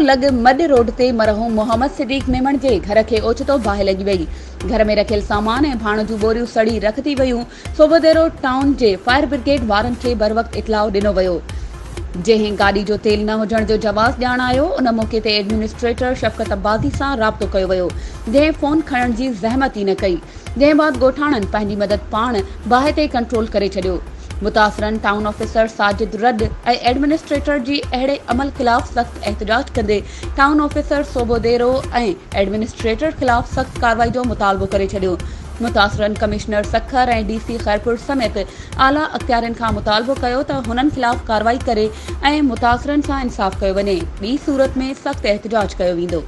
لڳ مڏ روڊ تي مرحوم محمد صديق ميمڻ جي گهر کي اوچتو باهه لڳي وئي، گهر ۾ رکيل سامان ۽ ڀاڻ جون ٻوريون سڙي رک ٿي ويون، سوڀوديرو ٽائون جي فائر برگيڊ وارن کي بروقت اطلاع ڏنو ويو، جنهن گاڏي جو تيل نه هجڻ جو جواز ڄاڻايو، ان موقعي تي ايڊمنسٽريٽر شفقت عباسي سان رابطو ڪيو ويو، جنهن فون کڻڻ جي زحمت ئي نه ڪئي، جنهن بعد ڳوٺاڻن پنهنجي مدد پاڻ باهه تي ڪنٽرول ڪري ڇڏيو. متاثرن ٽائون آفيسر ساجد رڏ ۽ ايڊمنسٽريٽر جي اهڙي عمل خلاف سخت احتجاج ڪندي ٽائون آفيسر سوڀوديرو ۽ ايڊمنسٽريٽر خلاف سخت ڪارروائي جو مطالبو ڪري ڇڏيو. متاثرن commissioner Sukkur ۽ D C Khairpur سميت اعليٰ اختيارين کان مطالبو ڪيو ته هنن خلاف ڪارروائي ڪري ۽ متاثرن سان انصاف ڪيو وڃي ٻي صورت ۾ سخت احتجاج ڪيو ويندو.